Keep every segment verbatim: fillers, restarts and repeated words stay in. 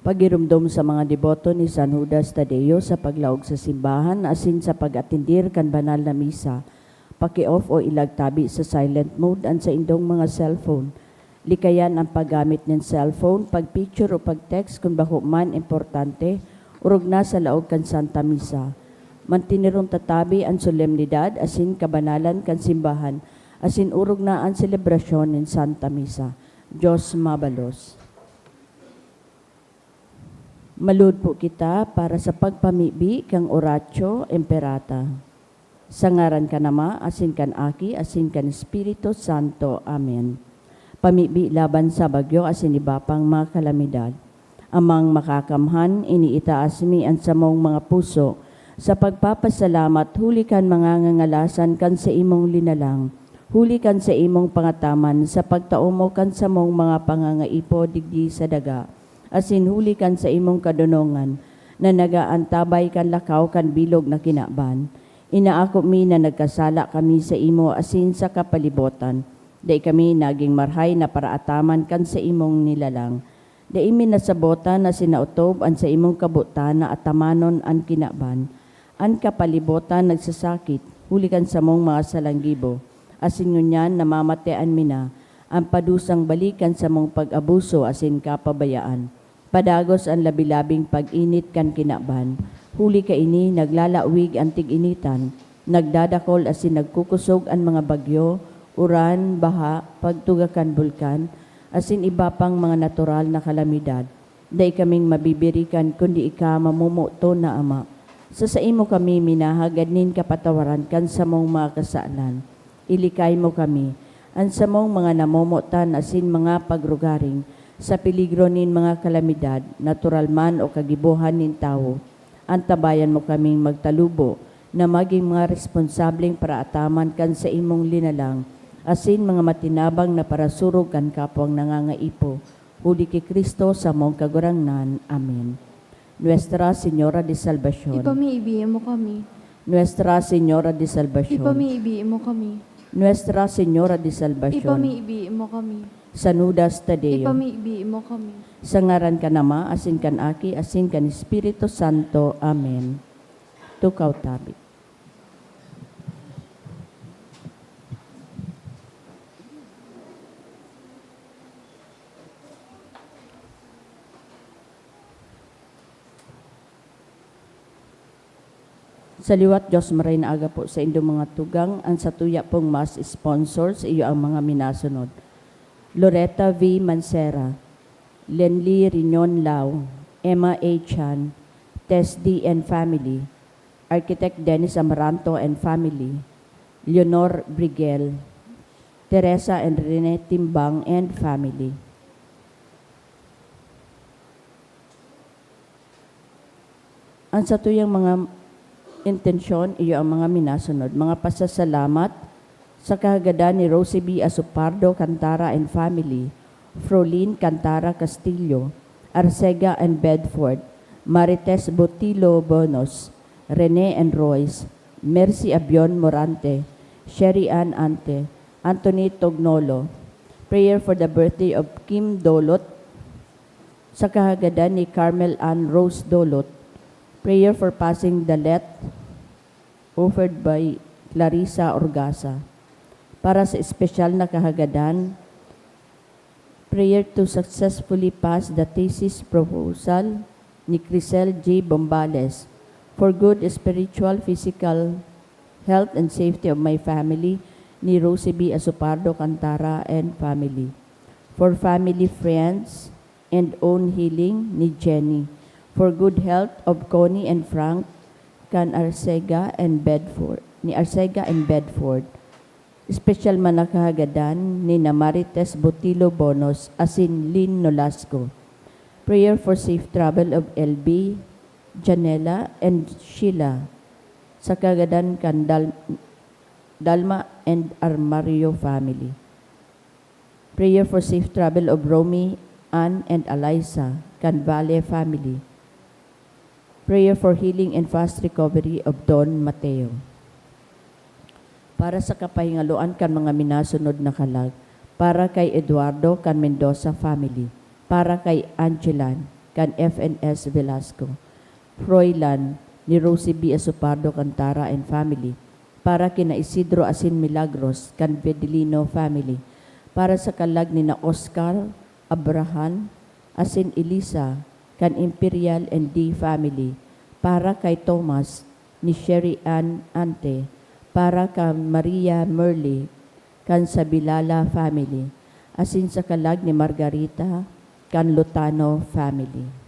Pagiromdom sa mga deboto ni San Judas Tadeo sa paglaog sa simbahan asin sa pag-atendir kan banal na misa. Paki-off o ilagtabi sa silent mode an saindong mga cellphone. Likayan an paggamit nin cellphone, pag-picture o pag-text kun bako man importante, orog na sa laog kan Santa Misa. Mantineron ta tabi an solemnidad asin kabanalan kan simbahan, asin orog na an selebrasyon nin Santa Misa. Dios mabalos. Malugod po kita para sa pagpamibi kan Oratio Imperata. Sa ngaran kan Ama, asin kan Aki, asin kan Espiritu Santo. Amen. Pamibi laban sa bagyo asin iba pang mga kalamidad. Amang Makakamhan, iniitaas mi an samong mga puso sa pagpapasalamat huli kan mga ngangalasan kan saimong linalang, huli kan saimong pangataman sa pagtao mo kan samong mga pangangaipo digdi sa daga, asin huli kan saimong kadonongan na nagaantabay kan lakaw kan bilog na kinaban. Inaako mi na nagkasala kami saimo asin sa kapalibotan. Dai kami nagin marahay na paraataman kan saimong nilalang. Dai mi nasabotan na sinaotob an saimong kabotan na atamanon an kinaban, an kapalibotan nagsasakit huli kan samong mga salanggibo, asin ngunyan namamatean mi na an padusang balik kan samong pag-abuso asin kapabayaan. Padagos an labi-labing pag-init kan kinaban, huli kaini naglalawig an tig-initan, nagdadakol asin nagkukosog an mga bagyo, uran, baha, pagtuga kan bulkan, asin iba pang mga natural na kalamidad. Dai kaming mabibirikan kundi ika, mamomoton na Ama. Sa saimo kami minahagad nin kapatawaran kan samong mga kasalan. Ilikay mo kami, an samong mga namomotan asin mga pagrugaring, sa peligro nin mga kalamidad, natural man o kagibohan nin tawo. Antabayan mo kaming magtalubo na magin mga responsableng paraataman kan saimong linalang, asin mga matinabang na parasurog kan kapwang nangangaipo, huli ki Cristo, samong Kagurangnan. Amen. Nuestra Señora de Salvacion. Ipamibi mo kami. Nuestra Señora de Salvacion. Ipamibi mo kami. Nuestra Señora de Salvacion. Ipamibi mo kami. San Judas Tadeo. Ipamibi mo kami. Sa ngaran kan Ama, asin kan Aki, asin kan Espiritu Santo. Amen. Tukaw tabi. Sa liwat, Dios, maray na aga po sa indong mga tugang. An satuya pong mass sponsors, iyo ang mga minasunod: Loretta V Mancera, Lenly Riñon Lau, Emma A Chan, Tess D and family, Architect Dennis Amaranto and family, Leonor Brigel, Teresa and Rene Timbang and family. An satuyang mga intensyon, iyo ang mga minasunod: mga pasasalamat sa kahagadan ni Rosie B Asopardo Cantara and family, Frolin Cantara Castillo, Arcega and Bedford, Marites Botilo Bonos, Rene and Royce, Mercy Abion Morante, Sherry Ann Ante, Anthony Tognolo. Prayer for the birthday of Kim Dolot, sa kahagadan ni Carmel Ann Rose Dolot. Prayer for passing the late, offered by Clarissa Orgasa. Para sa espesyal na kahagadan, prayer to successfully pass the thesis proposal ni Crisel J Bombales, for good spiritual, physical health and safety of my family, ni Rosie B Asopardo Cantara and family, for family, friends, and own healing ni Jenny, for good health of Connie and Frank, kan Arcega and Bedford, ni Arcega and Bedford. Espesyal man na kahagadan ni na Marites Botilo Bonos asin Lynn Nolasco. Prayer for safe travel of L B, Janela, and Sheila, sa kahagadan kan Dal-, Dalma and Armario family. Prayer for safe travel of Romy, Ann, and Eliza, kan Valle family. Prayer for healing and fast recovery of Don Mateo. Para sa kapahingaloan kan mga minasunod na kalag, para kay Eduardo kan Mendoza family, para kay Angelan, kan F N S Velasco. Froilan ni Rosie B. Asopardo kan Tara and family, para kina Isidro asin Milagros kan Vedelino family, para sa kalag ni na Oscar, Abraham, asin Elisa kan Imperial and D family, para kay Thomas ni Sherry Ann Ante, para kan Maria Merly kan Sabilala family, asin sa kalag ni Margarita kan Lotano family.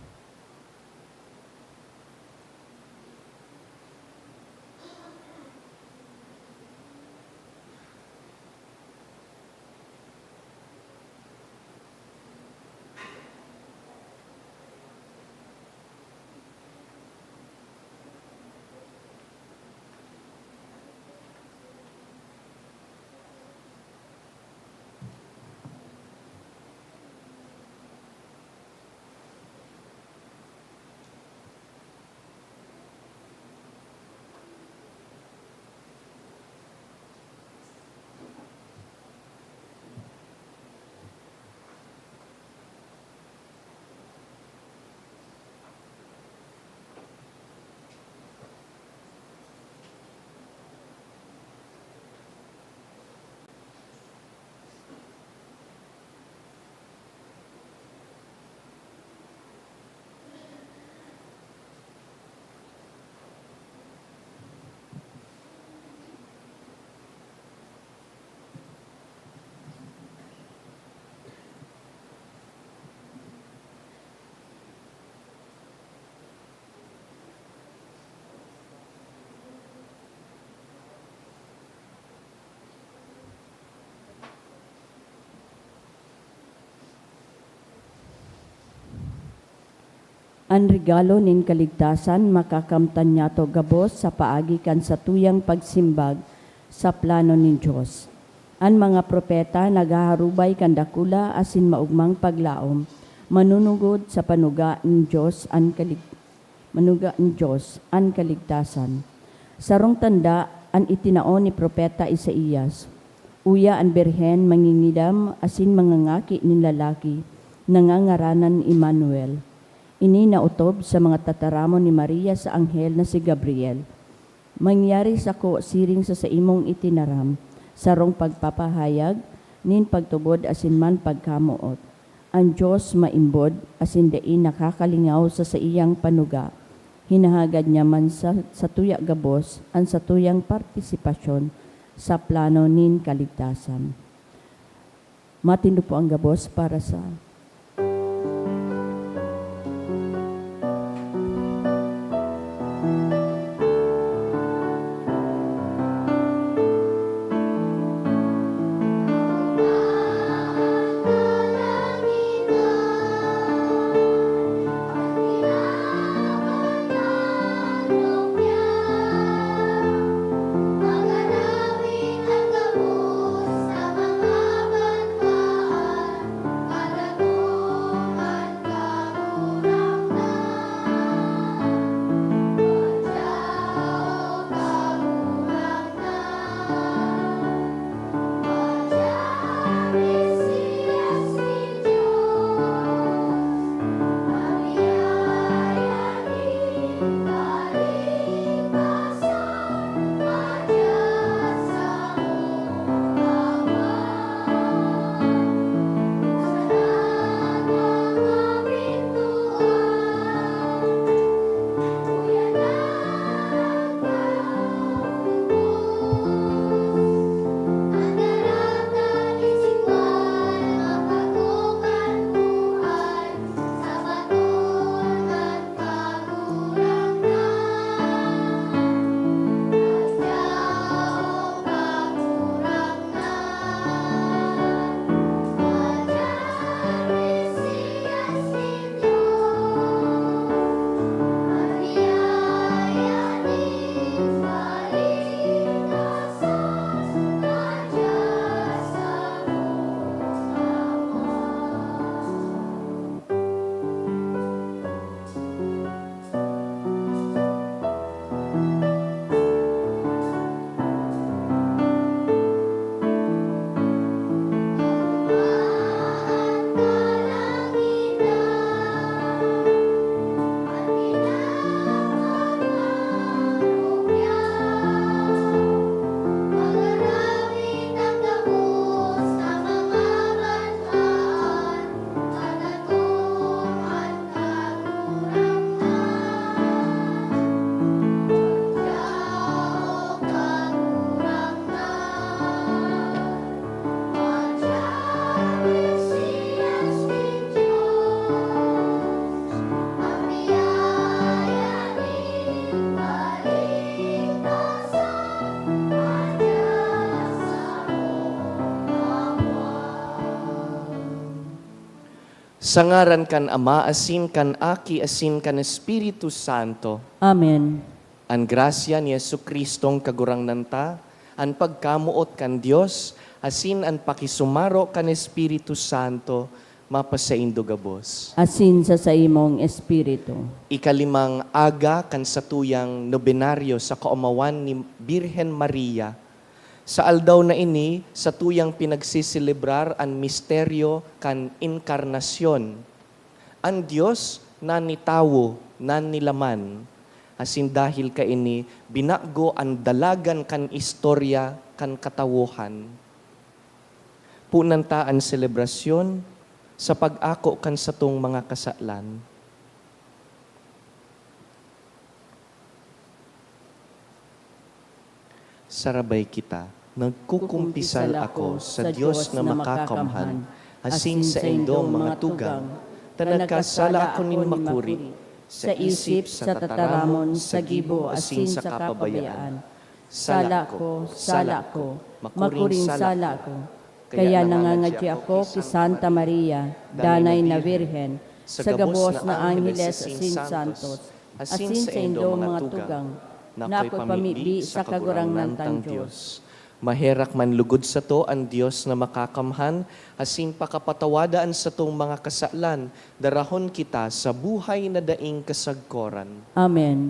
An regalo nin kaligtasan makakamtan niyato gabos sa paagi kan satuyang pagsimbag sa plano nin Dios. An mga propeta naghaharubay kan dakula asin maogmang paglaom, manunugod sa panuga nin Dios an kalig-, manuga nin Dios an kaligtasan. Sarong tanda an itinao ni Propeta Isaias, "Uya an birhen mangingidam asin mangangaki nin lalaki na ngangaranan Emmanuel." Ini naotob sa mga tataramon ni Maria sa anghel na si Gabriel. Mangyari sako siring sa saimong itinaram, sarong pagpapahayag nin pagtubod asin man pagkamoot. An Dios maimbod asin dai nakakalingaw sa saiyang panuga. Hinahagad niya man sa, sa tuya gabos an satuyang partisipasyon sa plano nin kaligtasan. Matindo po ang gabos para sa Sa ngaran kan Ama, asin kan Aki, asin kan Espiritu Santo. Amen. An grasya ni Jesu-Cristong Kagurangnan ta, an pagkamoot kan Dios, asin an pakisumaro kan Espiritu Santo, mapasaindo gabos. Asin sa saimong espiritu. Ikalimang aga kan satuyang nobenaryo sa kaomawan ni Birhen Maria. Sa aldaw na ini, satuyang pinagseselebrar an misteryo kan Enkarnasyon. An Dios nanitawo, nanilaman, asin dahil kaini, binago an dalagan kan istorya kan katawohan. Punan ta an selebrasyon sa pag-ako kan satong mga kasalan. Sarabay kita. Nagkukumpisal ako sa Dios na makakamhan, asin sa indong mga tugang, ta nagkasala ako nin makuri, sa isip, sa tataramon, sa gibo, asin sa kapabayaan. Sala ko, sala ko, makuring sala ko. Kaya nangangadya ako ki Santa Maria, Danay na Birhen, sa gabos na angheles asin santos, asin sa indong mga tugang, na akoy pamibi sa Kagurangnan tang Dios. Maherak man lugod sato an Dios na makakamhan, asin pakapatawada an satong mga kasalan, darahon kita sa buhay na daing kasagkoran. Amen.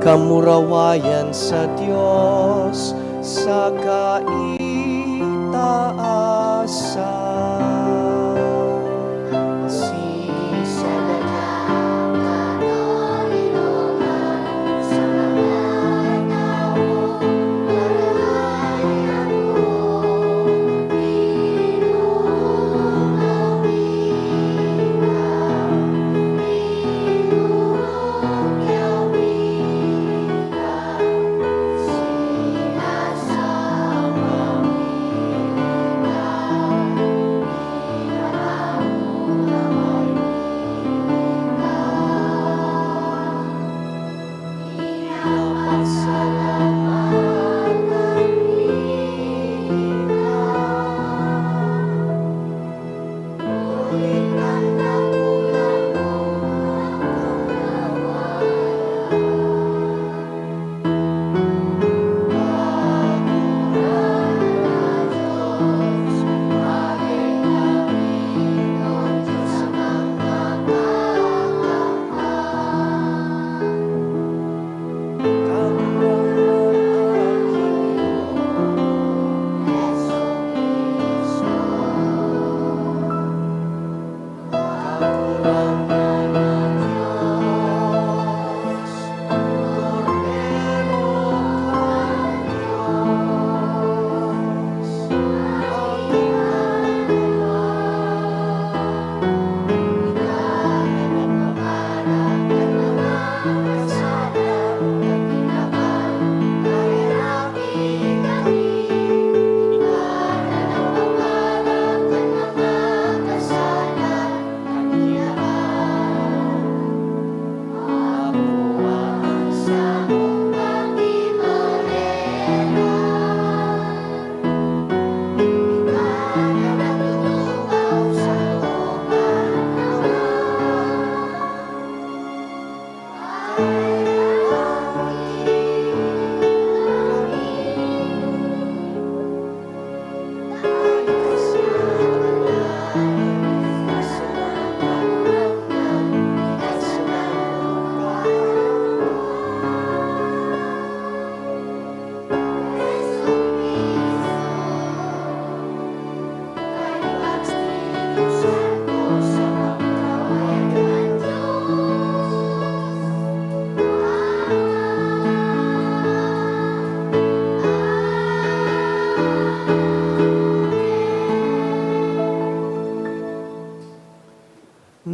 Kamurawayan sa Dios sa kaitaasan.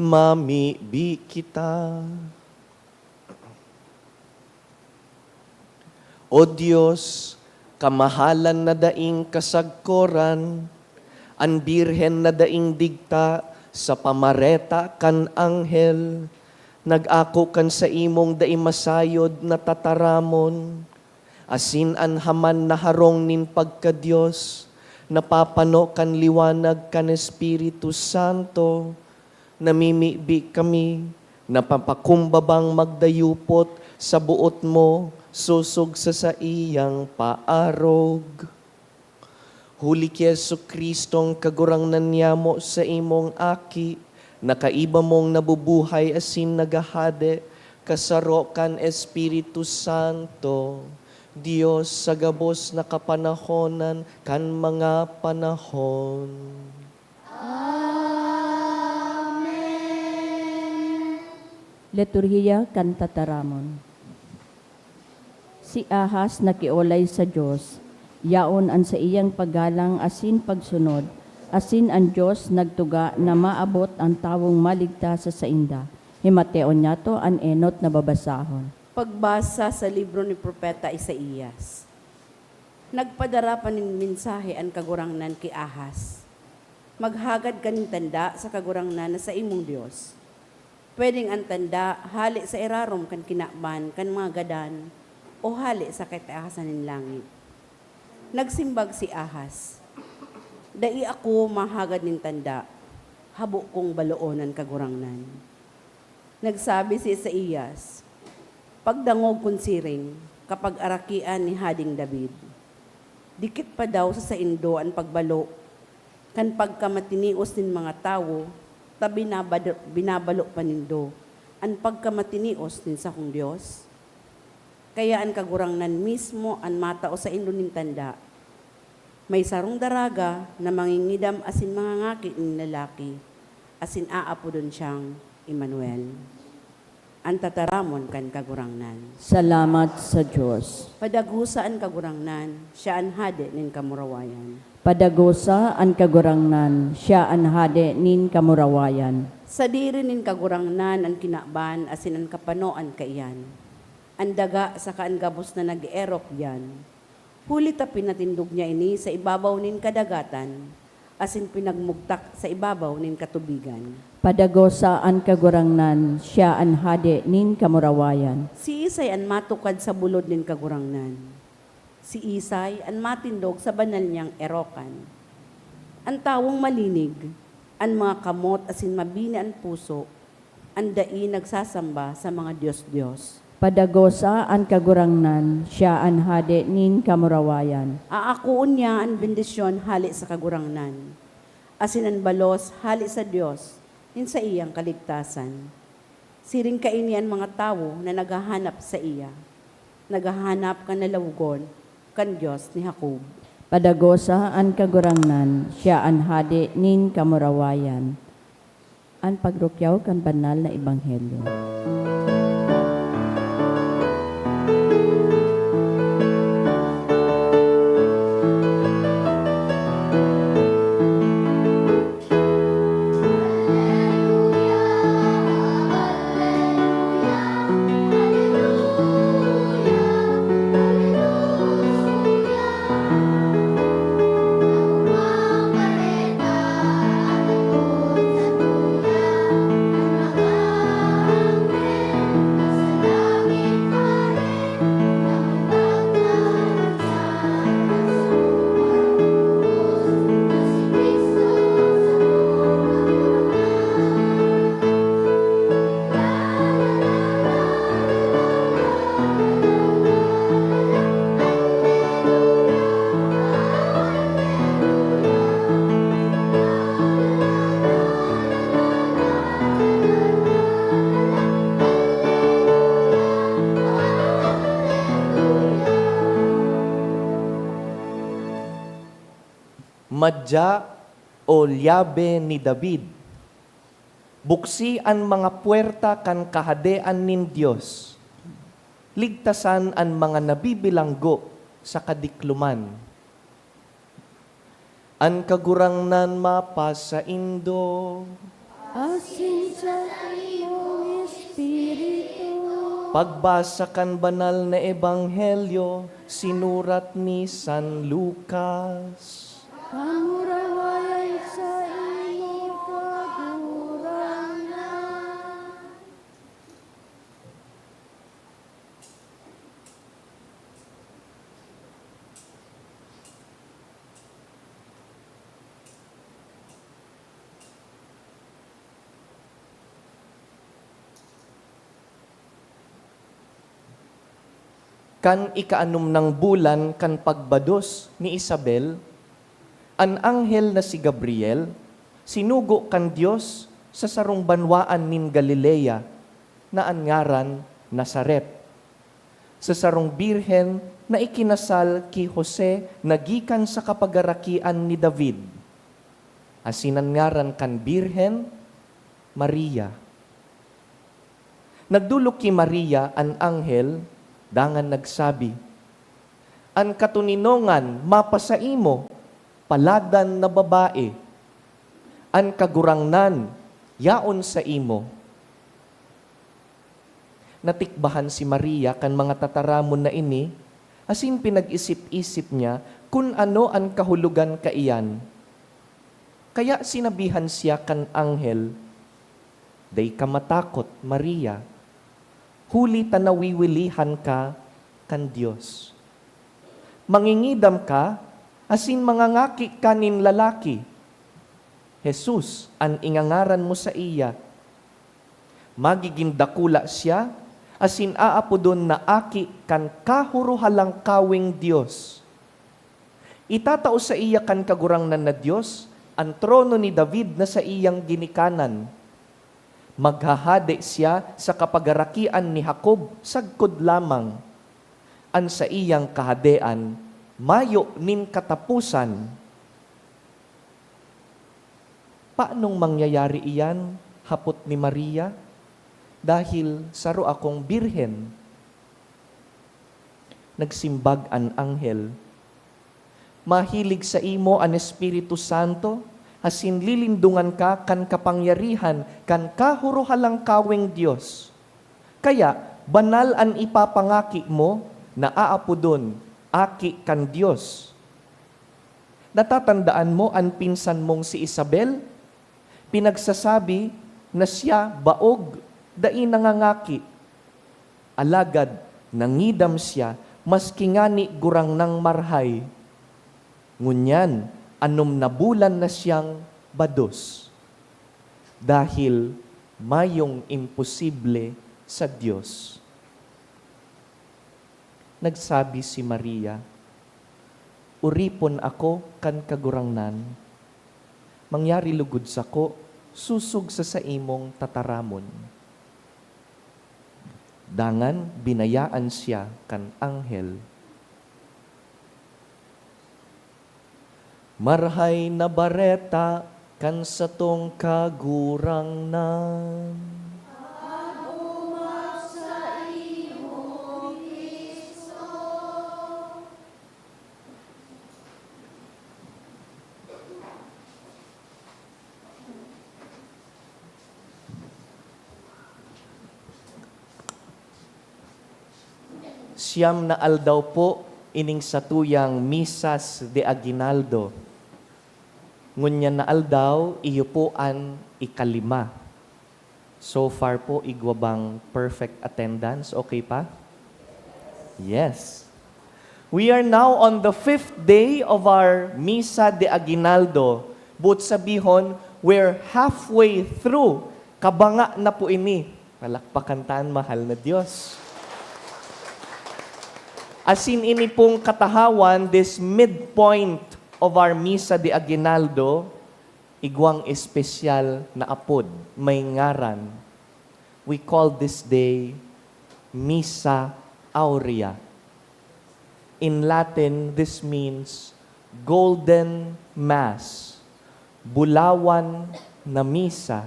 Mamibi kita. O Dios, kamahalan na daing kasagkoran, an Birhen na daing digta sa pamareta kan anghel, nag-ako kan saimong dai masayod na tataramon, asin an haman na harong nin pagka-Dios, napapano kan liwanag kan Espiritu Santo, namimibi kami, napapakumbabang magdayupot sa boot mo, sosog sa saiyang paarog. Huli ki Jesu-Cristong Kagurangnan niyamo, saimong Aki, na kaiba mong nabubuhay asin naghahade, kasaro kan Espiritu Santo, Dios sa gabos na kapanahonan kan mga panahon. Amen. Liturhiya kan Tataramon. Si Ahaz nakiolay sa Dios, yaon an saiyang paggalang asin pagsunod, asin an Dios nagtuga na maabot an tawong maligtas sa sainda. Himateon niyato an enot na babasahon. Pagbasa sa libro ni Propeta Isaias. Nagpadara pa nin mensahe an Kagurangnan ki Ahaz, "Maghagad ka nin tanda sa Kagurangnan na saimong Dios. Pwedeng an tanda hale sa irarom kan kinaban kan mga gadan o hale sa kataasan nin langit." Nagsimbag si Ahaz, "Dai ako mahagad nin tanda, habo kong baloon an Kagurangnan." Nagsabi si Isaias, "Pagdangog kun siring, kapagarakian ni Hading David, dikit pa daw sa saindo an pagbalo kan pagkamatinios nin mga tawo, ta binabado-, binabalo pa nindo an pagkamatinios nin sakong Dios? Kaya an Kagurangnan mismo an matao saindo nin tanda. May sarong daraga na mangingidam asin mangangaki nin lalaki, asin aapodon siyang Emmanuel." An tataramon kan Kagurangnan. Salamat sa Dios. Padagosa an Kagurangnan, siya an Hade nin kamurawayan. Padagosa an Kagurangnan, siya an Hade nin kamurawayan. Sadiri nin Kagurangnan an kinaban asin an kapanoan kaiyan. An daga saka an gabos na nag-eerok diyan. Huli ta pinatindog niya ini sa ibabaw nin kadagatan, asin pinagmugtak sa ibabaw nin katubigan. Padagosa an Kagurangnan, siya an Hade nin kamurawayan. Siisay an matukad sa bulod nin Kagurangnan? Siisay an matindog sa banal niyang erokan? An tawong malinig an mga kamot asin mabini an puso, an dai nagsasamba sa mga dios-dios. Padagosa an Kagurangnan, siya an Hade nin kamurawayan. Aakoon niya an bendisyon hale sa Kagurangnan, asin an balos hale sa Dios nin saiyang kaligtasan. Siring kaini an mga tawo na naghahanap saiya, naghahanap kan lalawogon kan Dios ni Jacob. Padagosa an Kagurangnan, siya an Hade nin kamurawayan. An pagrukyaw kan banal na ebanghelyo. Madya o lyabe ni David. Buksi an mga puwerta kan Kahadean nin Dios. Ligtasan an mga nabibilanggo sa kadikloman. An Kagurangnan mapasaindo. Asin sa imong Espiritu. Pagbasa kan Banal na Ebanghelyo sinurat ni San Lucas. Kamurawayan sa imo, Kagurangnan. Kan ikaanom nang bulan kan pagbados ni Isabel, an anghel na si Gabriel sinugo kan Dios sa sarong banwaan nin Galilea na an ngaran Nazaret, sa sarong birhen na ikinasal ki Jose na gikan sa kapagarakian ni David, asin an ngaran kan birhen, Maria. Nagdolok ki Maria an anghel dangan nagsabi, "An katoninongan mapasaimo, paladan na babae! An Kagurangnan yaon saimo." Natikbahan si Maria kan mga tataramon na ini, asin pinag-isip-isip niya kun ano an kahulogan kaiyan. Kaya sinabihan siya kan anghel, "Dai ka matakot, Maria, huli ta nawiwilihan ka kan Dios. Mangingidam ka asin mangangaki ka nin lalaki. Jesus an ingangaran mo saiya. Magigin dakula siya asin aapodon na Aki kan Kahorohalangkaweng Dios. Itatao saiya kan Kagurangnan na Dios an trono ni David na saiyang ginikanan. Maghahade siya sa kapagarakian ni Jacob sagkod lamang. An saiyang kahadean mayo nin kataposan." "Paanong mangyayari iyan?" hapot ni Maria, "dahil saro akong birhen?" Nagsimbag an anghel, "Mahilig saimo an Espiritu Santo, asin lilindongan ka kan kapangyarihan kan Kahorohalangkaweng Dios. Kaya, banal an ipapangaki mo na aapodon Aki kan Dios. Natatandaan mo an pinsan mong si Isabel? Pinagsasabi na siya baog, dai nangangaki. Alagad nangidam siya, maski ngani gurang nang marhay. Ngunyan, anom na bulan na siyang bados. Dahil mayong imposible sa Dios." Nagsabi si Maria, "Oripon ako kan Kagurangnan. Mangyari lugod sako sosog sa saimong tataramon." Dangan binayaan siya kan anghel. Marhay na Bareta kan satong Kagurangnan. Siyam na aldaw po ining satuyang Misas de Aguinaldo. Ngunyan na aldaw, iyo po an ikalima. So far po, igwa bang perfect attendance? Okay pa? Yes. We are now on the fifth day of our Misa de Aguinaldo. Boot sabihon, we're halfway through. Kabanga na po ini. Palakpakan ta an mahal na Dios. Asin ini pong katahawan, this midpoint of our Misa de Aguinaldo, igwang espesyal na apod, may ngaran. We call this day Misa Aurea. In Latin, this means Golden Mass, bulawan na misa.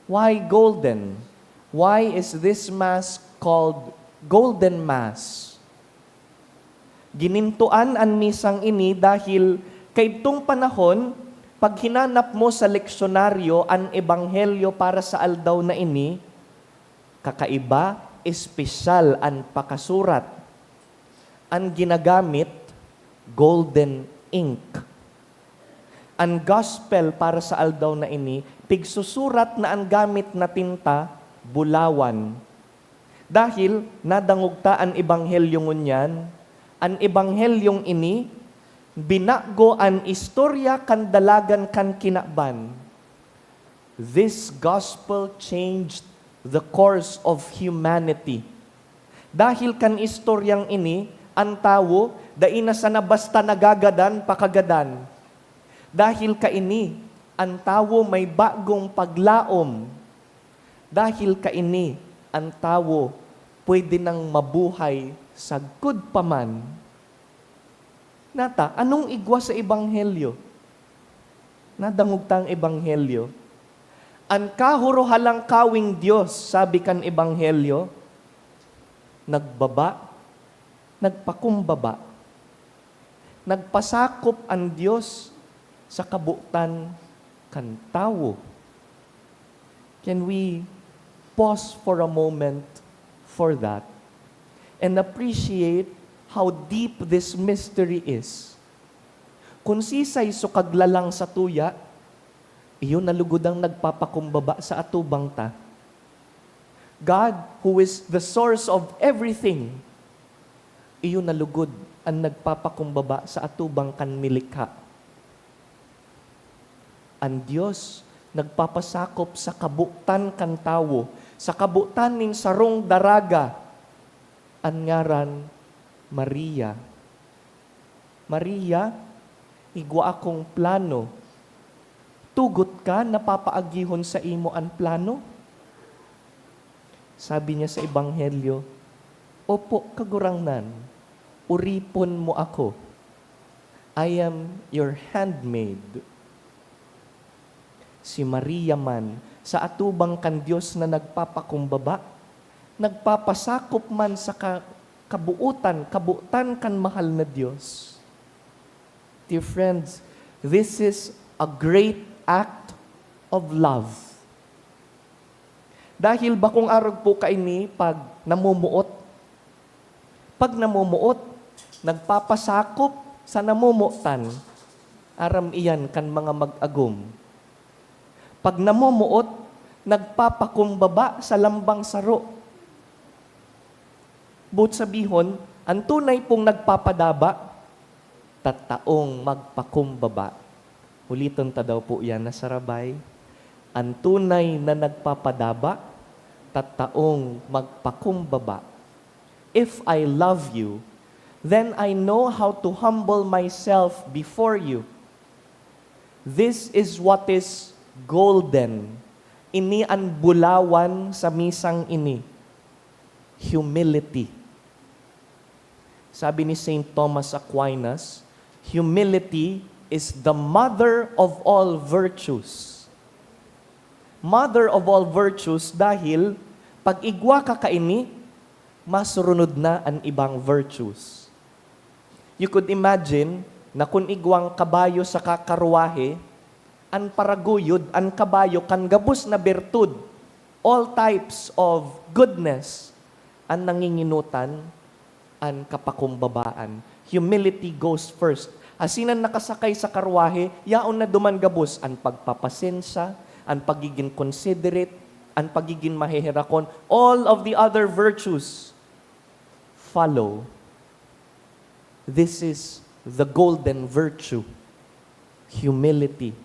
Why golden? Why is this Mass called Golden Mass? Ginintoan an misang ini dahil kaidtong panahon, Pag hinanap mo sa leksyonaryo an ebanghelyo para sa aldaw na ini, kakaiba, espesyal an pakasurat. An ginagamit, golden ink. An gospel para sa aldaw na ini, pigsusurat na an gamit na tinta, bulawan. Dahil nadangog ta an ebanghelyo ngunyan, an ebanghelyong ini, binago an istorya kan dalagan kan kinaban. This gospel changed the course of humanity. Dahil kan istoryang ini, an tawo dai na sana basta nagagadan pakagadan. Dahil kaini, an tawo may bagong paglaom. Dahil kaini, an tawo pwede nang mabuhay sagkod pa man. Nata, anong igwa sa ebanghelyo? Nadangog ta an ebanghelyo. An kahurohalangkawing Dios, sabi kan ebanghelyo, nagbaba, nagpakumbaba. Nagpasakop an Dios sa kabotan kan tawo. Can we pause for a moment for that and appreciate how deep this mystery is? Kun sisay so kaglalang satuya, iyo na lugod ang nagpapakumbaba sa atubang ta. God, who is the source of everything, iyo na lugod an nagpapakumbaba sa atubang kan milikha. An Dios nagpapasakop sa kabotan kan tawo, sa kabotan nin sarong daraga. An ngaran, Maria. Maria, igwa akong plano. Tugot ka na papaagihon saimo an plano? Sabi niya sa ebanghelyo, "Opo, Kagurangnan, oripon mo ako. I am your handmaid." Si Maria man, sa atubang kan Dios na nagpapakumbaba, nagpapasakop man sa ka-, kabuotan, kabuotan kan mahal na Dios. Dear friends, this is a great act of love. Dahil bakong arog po kaini pag namumuot. Pag namumuot, nagpapasakop sa namomotan. Aram iyan kan mga mag-agom. Pag namumuot, nagpapakumbaba sa lambang saro. Boot sabihon, an tunay pong nagpapadaba, tataong magpakumbaba. Uliton ta daw po yan na sarabay. An tunay na nagpapadaba, tataong magpakumbaba. If I love you, then I know how to humble myself before you. This is what is golden. Ini an bulawan sa misang ini. Humility. Sabi ni Saint Thomas Aquinas, "Humility is the mother of all virtues." Mother of all virtues dahil pag igwa ka kaini, masurunod na an ibang virtues. You could imagine na kun igwang kabayo saka karwahe, an paraguyod, an kabayo kan gabos na bertud, all types of goodness, an nanginginotan, an kapakumbabaan. Humility goes first. Asin an nakasakay sa karwahe, yaon na duman gabos an pagpapasensya, an pagigin considerate, an pagigin maheherakon. All of the other virtues follow. This is the golden virtue, humility.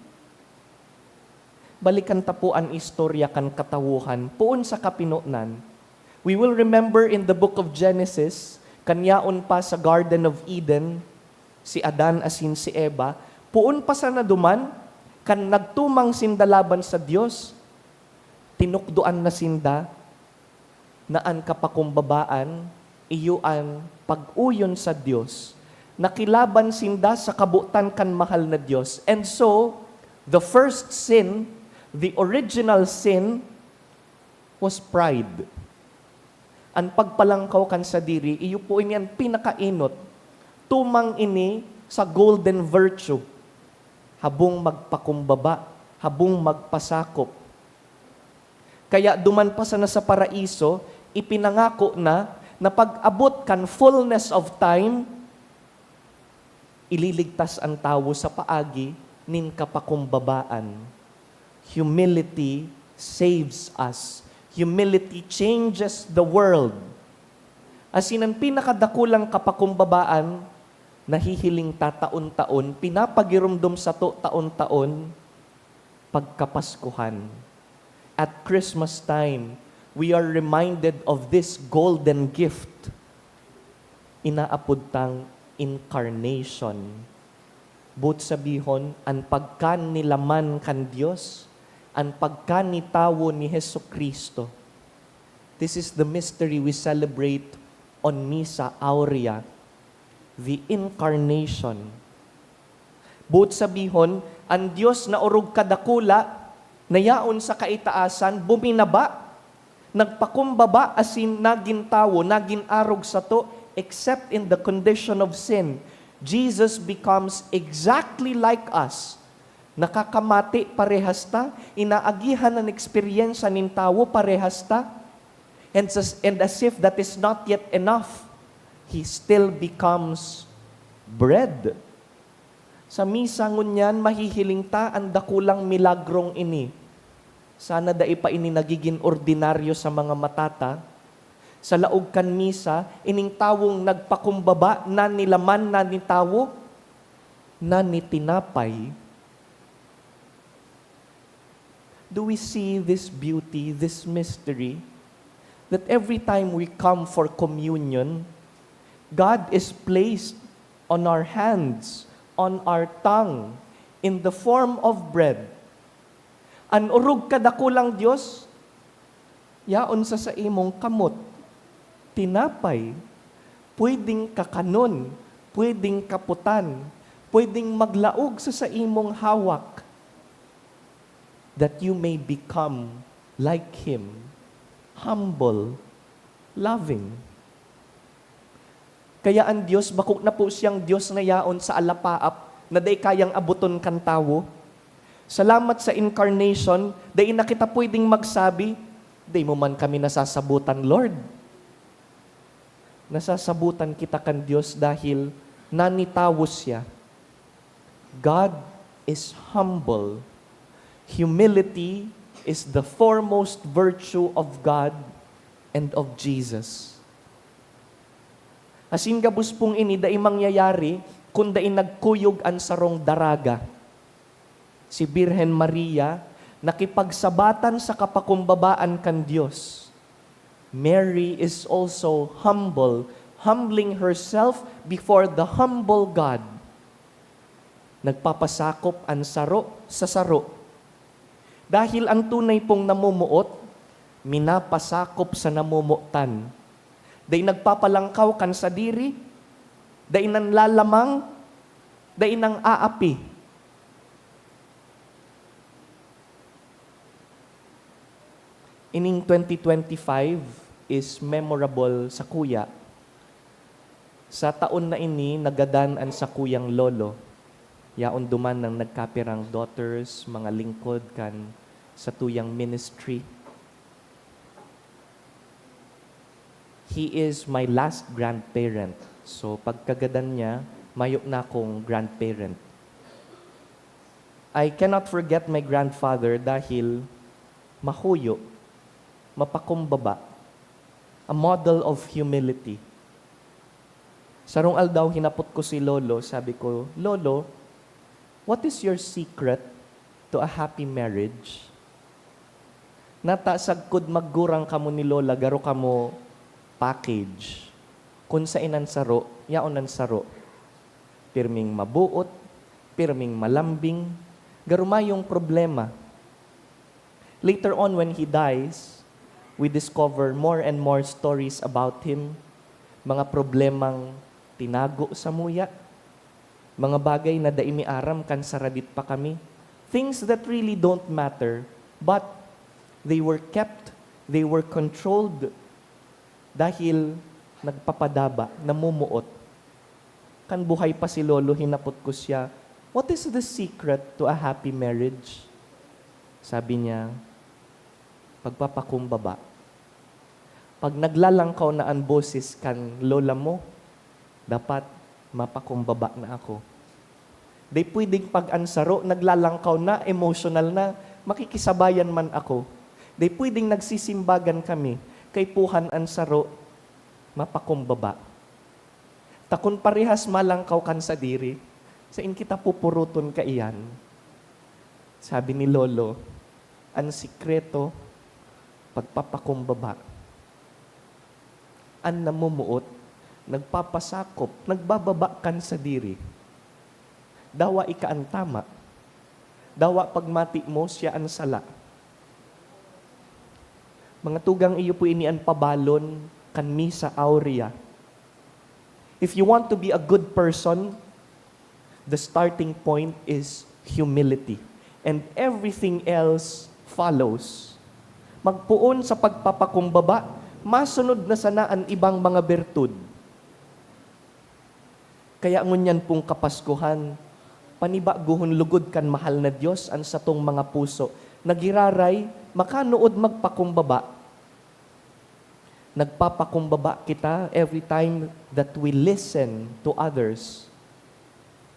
Balikan ta po an istorya kan katawohan poon sa kapinonan. We will remember in the book of Genesis, kan yaon pa sa Garden of Eden, si Adan asin si Eva, poon pa sana duman, kan nagtumang sinda laban sa Dios, tinukdoan na sinda na an kapakumbabaan iyo an pag-oyon sa Dios. Nakilaban sinda sa kabotan kan mahal na Dios. And so, the first sin, the original sin, was pride. An pagpalangkaw kan sadiri, iyo po ini an pinakaenot. Tumang ini sa golden virtue. habong magpakumbaba, habong magpasakop. Kaya duman pa sana sa paraiso, ipinangako na, na pag-abot kan fullness of time, ililigtas an tawo sa paagi nin kapakumbabaan. Humility saves us. Humility changes the world. Asin an pinakadakulang kapakumbabaan, nahihiling ta taon-taon, pinapagiromdom sato taon-taon, pagkapaskuhan. At Christmas time, we are reminded of this golden gift. Inaapod tang incarnation. Boot sabihon, an pagkanilaman kan Dios, an pagkanitawo ni Jesu-Cristo. This is the mystery we celebrate on Misa Aurea, the incarnation. Boot sabihon, an Dios na orog kadakula, na yaon sa kaitaasan, buminaba, nagpakumbaba asin nagin tawo, nagin arog sato, except in the condition of sin. Jesus becomes exactly like us. Nakakamati parehas ta, inaagihan an eksperyensya nin tawo parehas ta. And as, and as if that is not yet enough, he still becomes bread. Sa misa ngunyan, mahihiling ta an dakulang milagrong ini. Sana dai pa ini nagigin ordinaryo sa mga mata ta. Sa laog kan misa, ining tawong nagpakumbaba, nanilaman, nanitawo, nanitinapay. Do we see this beauty, this mystery? That every time we come for communion, God is placed on our hands, on our tongue, in the form of bread. An orog kadakulang Dios, yaon sa saimong kamot, tinapay, pwedeng kakanon, pwedeng kaputan, pwedeng maglaog sa saimong hawak, that you may become like Him, humble, loving. Kaya an Dios, bako na po siyang Dios na yaon sa alapaap na dai kayang aboton kan tawo. Salamat sa incarnation, dai na kita pwedeng magsabi, "Dai mo man kami nasasabotan, Lord." Nasasabotan kita kan Dios dahil nanitawo siya. God is humble. Humility is the foremost virtue of God and of Jesus. Asin gabos pong ini dai mangyayari kun dai nagkuyog an sarong daraga. Si Birhen Maria nakipagsabatan sa kapakumbabaan kan Dios. Mary is also humble, humbling herself before the humble God. Nagpapasakop an saro sa saro. Dahil an tunay pong namumuot, minapasakop sa namomotan. Dai nagpapalangkaw kan sadiri, dai nanlalamang, dai nang-aapi. Ining twenty twenty-five is memorable sakuya. Sa taon na ini, nagadan an sakuyang lolo. Yaon duman an nagkapirang daughters, mga lingkod kan satuyang ministry. He is my last grandparent. So, pagkagadan niya, mayo na akong grandparent. I cannot forget my grandfather dahil mahuyo, mapakumbaba, a model of humility. Sarong aldaw, hinapot ko si Lolo, sabi ko, "Lolo, what is your secret to a happy marriage?" Nata sagkod maggurang kamo ni Lola, garo kamo package. Kun saen an saro, yaon an saro. Pirming mabuot, pirming malambing, garo mayong problema. Later on, when he dies, we discover more and more stories about him, mga problemang tinago samuya, mga bagay na dai mi aram kan saradit pa kami, things that really don't matter, but they were kept, they were controlled dahil nagpapadaba, namumuot. Kan buhay pa si Lolo, hinapot ko siya, "What is the secret to a happy marriage?" Sabi niya, "Pagpapakumbaba. Pag naglalangkaw na an boses kan lola mo, dapat mapakumbaba na ako. Di pwedeng pag an saro naglalangkaw na, emosyonal na, makikisabayan man ako. Di pwedeng nagsisimbagan kami, kaipuhan an saro mapakumbaba. Ta kun parehas malangkaw kan sadiri, sain kita pupuruton kaiyan?" Sabi ni Lolo, "An sikreto, pagpapakumbaba. An namumuot, nagpapasakop, nagbababa kan sadiri. Dawa ika an tama. Dawa pagmati mo, siya an sala." Mga tugang, iyo po ini an pabalon kan Misa Aurea. If you want to be a good person, the starting point is humility. And everything else follows. Magpoon sa pagpapakumbaba, masunod na sana an ibang mga bertud. Kaya ngunyan pong Kapaskuhan, panibagohon lugod kan mahal na Dios an satong mga puso na giraray, makanood magpakumbaba. Nagpapakumbaba kita every time that we listen to others.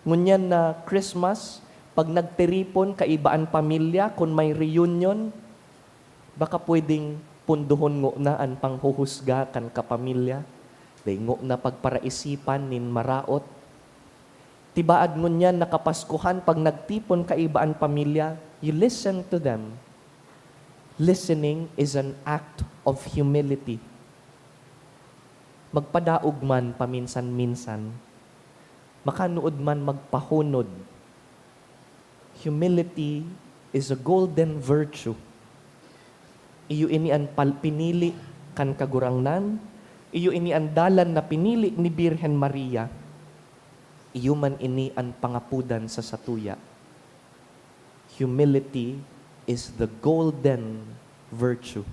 Ngunyan na Christmas, pag nagtiripon kaiba an pamilya, kun may reunion, baka pwedeng pundohon ngona an panghuhusga kan kapamilya. Dai ngona pagparaisipan nin maraot. Tibaad ngunyan na Kapaskuhan, pag nagtipon kaiba an pamilya, you listen to them. Listening is an act of humility. Magpadaog man paminsan-minsan, makanood man magpahunod. Humility is a golden virtue. Iyo ini an pal-, pinili kan Kagurangnan, iyo ini an dalan na pinili ni Birhen Maria, iyo man ini an pangapodan sa satuya. Humility is the golden virtue.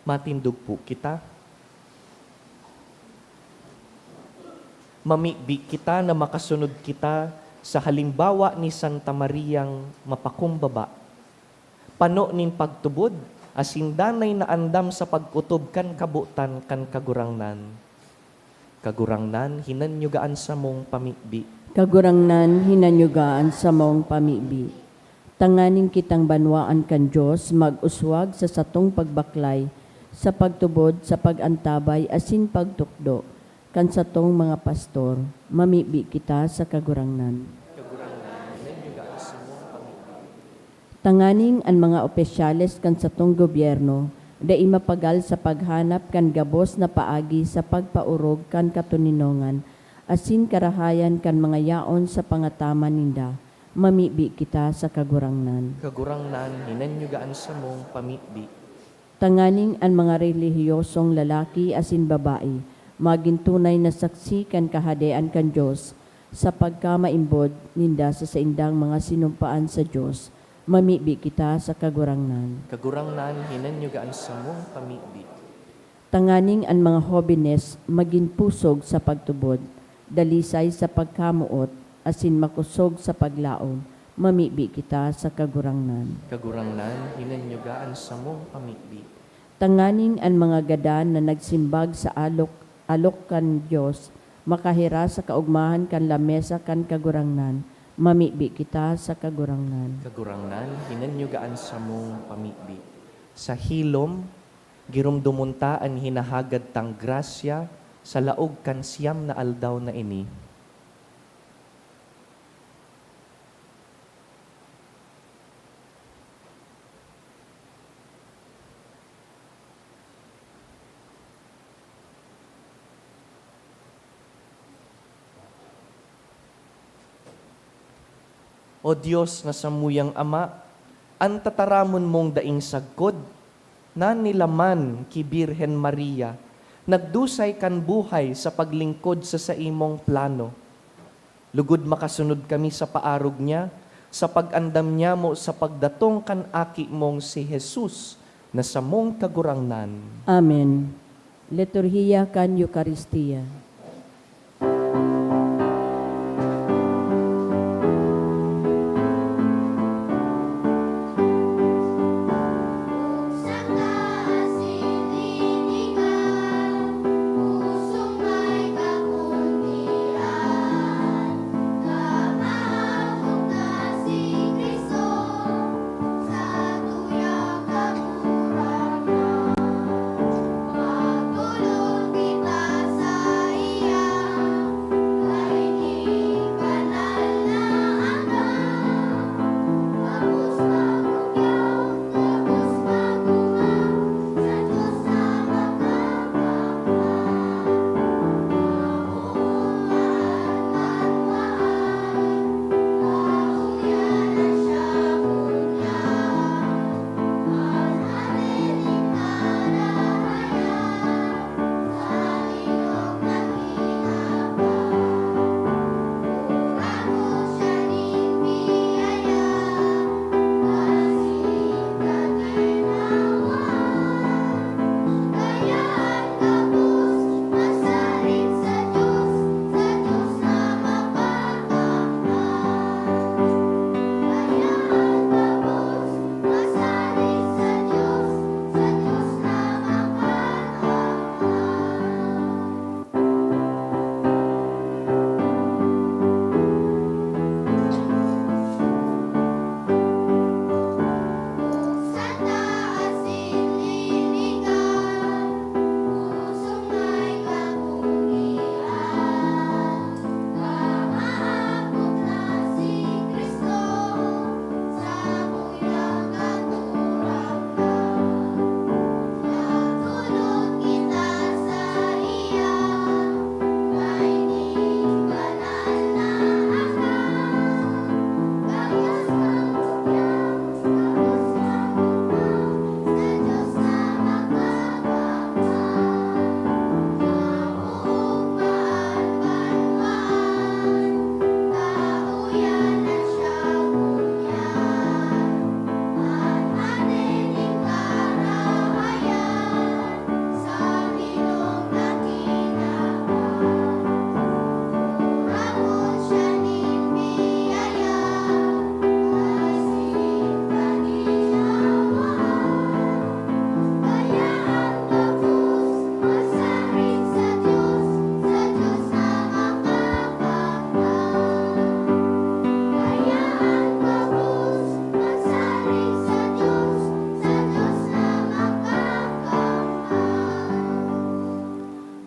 Matindog po kita. Mamibi kita na makasunod kita sa halimbawa ni Santa Mariang mapakumbaba, pano nin pagtubod, asin danay na andam sa pag-otob kan kabotan kan Kagurangnan. Kagurangnan, hinanyuga an samong pamibi. Kagurangnan, hinanyuga an samong pamibi. Tanganing kitang banwaan kan Dios mag-uswag sa satong pagbaklay, sa pagtubod, sa pag-antabay, asin pagtukdo kan satong mga pastor. Mamibi kita sa Kagurangnan. Kagurangnan, hinanyuga an samong pamibi. Tanganing an mga opisyales kan satong gobyerno dai mapagal sa paghanap kan gabos na paagi sa pagpaorog kan katoninongan asin karahayan kan mga yaon sa pangataman ninda, mamibi kita sa Kagurangnan. Kagurangnan, hinanyuga an samong pamibi. Tanganing an mga relihiyosong lalaki asin babayi magin tunay na saksi kan Kahadean kan Dios sa pagkamaimbod ninda sa saindang mga sinumpaan sa Dios, mamibi kita sa Kagurangnan. Kagurangnan, hinanyuga an samong pamibi. Tanganing an mga hobenes magin pusog sa pagtubod, dalisay sa pagkamoot, asin makosog sa paglaom, mamibi kita sa Kagurangnan. Kagurangnan, hinanyuga an samong pamibi. Tanganing an mga gadan na nagsimbag sa alok, alok kan Dios, makahiras sa kaogmahan kan lamesa kan Kagurangnan, mamibi kita sa Kagurangnan. Kagurangnan, hinanyuga an samong pamibi. Sa hilom, giromdomon ta an hinahagad tang grasya sa laog kan siyam na aldaw na ini. O Dios na samuyang Ama, an tataramon mong daing sagkod, nanilaman ki Birhen Maria, nagdusay kan buhay sa paglingkod sa saimong plano. Lugod makasunod kami sa paarog niya, sa pag-andam niyamo sa pagdatong kan Aki mong si Jesus, na samong Kagurangnan. Amen. Liturhiya kan Eukaristia.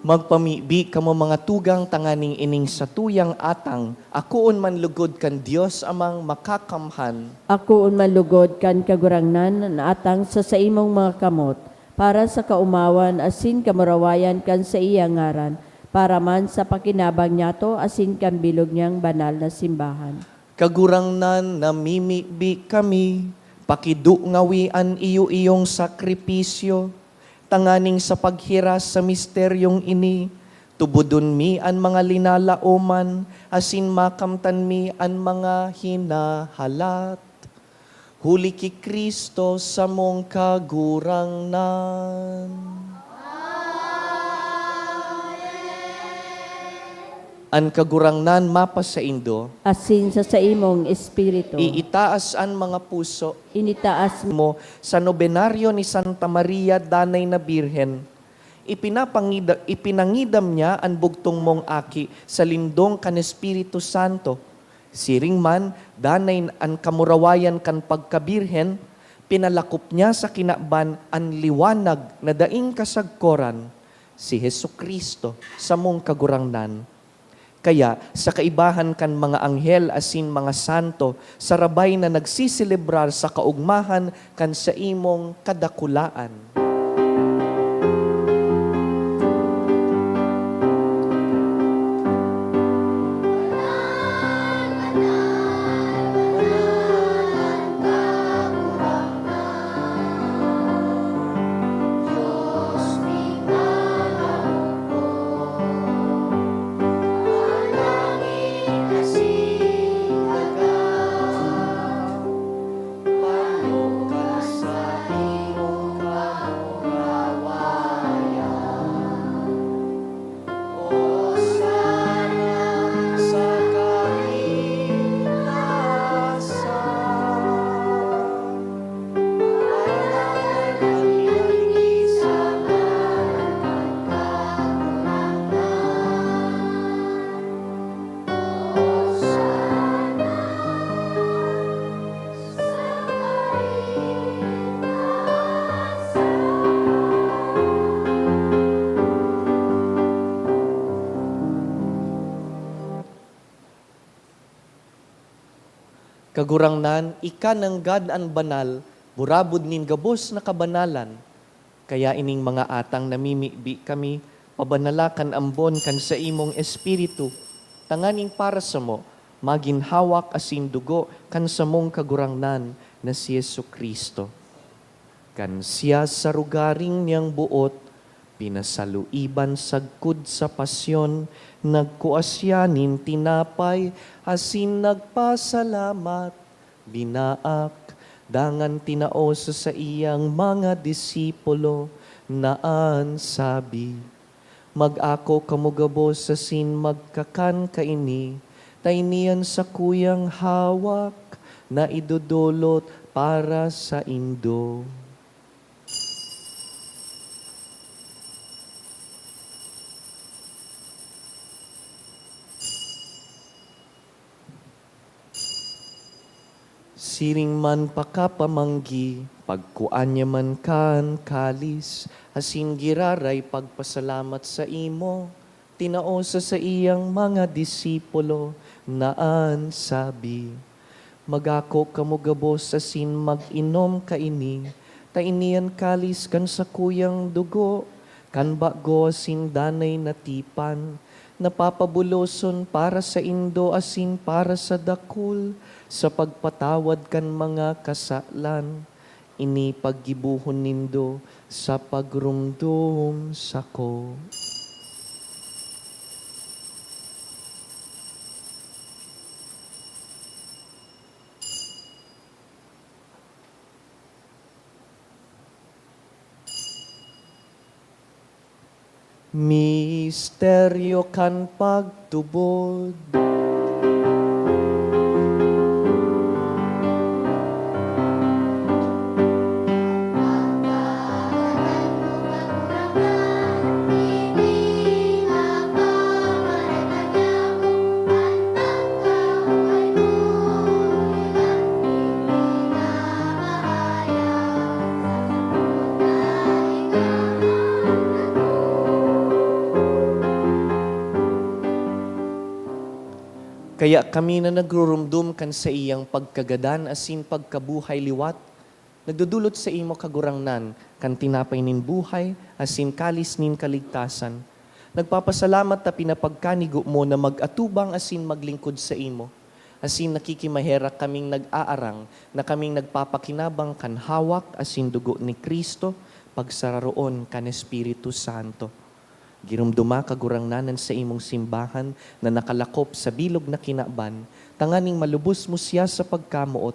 Magpamibi kamo, mga tugang, tanganing ining satuyang atang akoon man lugod kan Dios Amang Makakamhan. Akoon man lugod kan Kagurangnan na atang sa saimong mga kamot, para sa kaomawan asin kamurawayan kan saiyang ngaran, para man sa pakinabang niyato asin kan bilog niyang banal na simbahan. Kagurangnan, namimibi kami, pakidungawi an iyo-iyong sakripisyo, tanganing sa paghiras sa misteryong ini, tubodon mi an mga linalaoman asin makamtan mi an mga hinahalat. Huli ki Cristo samong Kagurangnan. An Kagurangnan mapasaindo. Asin sa saimong espiritu. Iitaas an mga puso. Initaas mo. Sa nobenaryo ni Santa Maria, Danay na Birhen, ipinapangida-, ipinangidam niya an bugtong mong aki sa lindong kan Espiritu Santo. Siring man, danay an kamurawayan kan pagkabirhen, pinalakop niya sa kinaban an liwanag na daing kasagkoran, si Jesu-Cristo, samong Kagurangnan. Kaya, sa kaibahan kan mga anghel asin mga santo, sarabay na nagseselebrar sa kaogmahan kan saimong kadakulaan. Kagurangnan, ika nanggad an banal, burabod nin gabos na kabanalan. Kaya ining mga atang namimibi kami, pabanala kan ambon kan saimong Espiritu, tanganing para samo, magin hawak asin dugo kan samong Kagurangnan na si Jesu-Cristo. Kan siya sa rogaring niyang boot, pinasaluiban sagkod sa pasyon, nagkua siya nin tinapay asin nagpasalamat, binaak, dangan tinao sa saiyang mga disipulo, na an sabi, "Mag-ako kamo gabos asin magkakan kaini, ta ini an sakuyang hawak na idodolot para saindo." Siring man pakapamanggi, pagkua niya man kan kalis, asin giraray pagpasalamat saimo, tinao sa saiyang mga disipulo, na an sabi, "Mag-ako kamo gabos asin mag-inom kaini, ta ini an kalis kan sakuyang dugo, kan bago asin danay na tipan, na papabuloson para saindo asin para sa dakul sa pagpatawad kan mga kasalan. Ini paggibohon nindo sa pagromdom sako." Misteryo kan pagtubod. Kaya kami na nagrurumdom kan saiyang pagkagadan asin pagkabuhay liwat, nagdodolot saimo, Kagurangnan, kan tinapay nin buhay asin kalis nin kaligtasan. Nagpapasalamat ta pinapagkanigo mo na mag-atubang asin maglingkod saimo. Asin nakikimaherak kaming nag-aarang na kaming nagpapakinabang kan hawak asin dugo ni Cristo, pagsararoon kan Espiritu Santo. Giromdoma, Kagurangnan, an saimong simbahan na nakalakop sa bilog na kinaban, tanganing malubos mo siya sa pagkamoot.